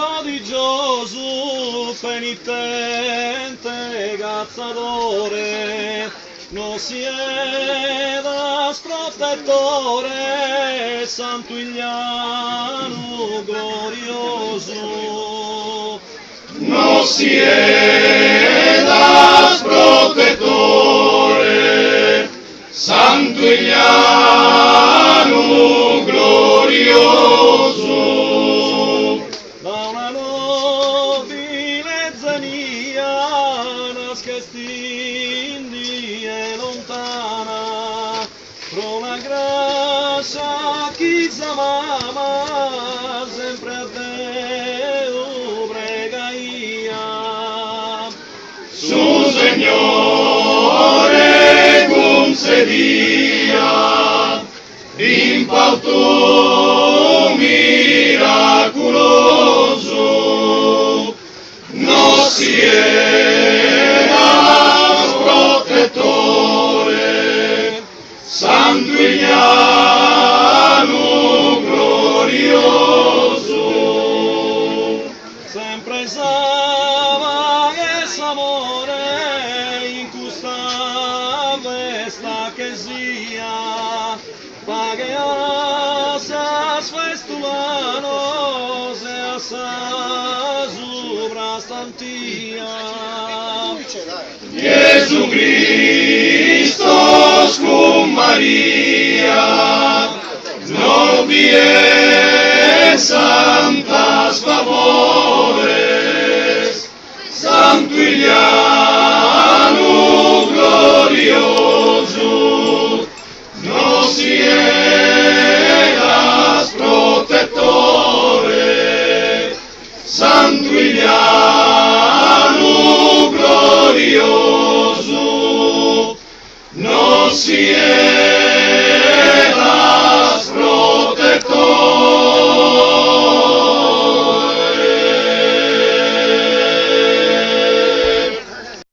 Prodigiosu penitente catzadore, nos siedas protettore, Santu Iglianu gloriosu. Nos siedas protettore, Santu Iglianu gloriosu. Da una nobile zenia naschesti in die lontana, pro una grascia chi sa mama sempre a Deu pregaiat. Su Segnore cuntzediat impaltu miraculosu, nos siedas protettore, Santu Iglianu gloriosu. Sempre sa paghe e s'amore in custa festa chesia, paghe a sos festulanos e a sa subrastantia. Jesu Cristos cun Maria, nobbies santas favores, Santu Iglianu gloriosu, nos siedas protettore, Santu Iglianu.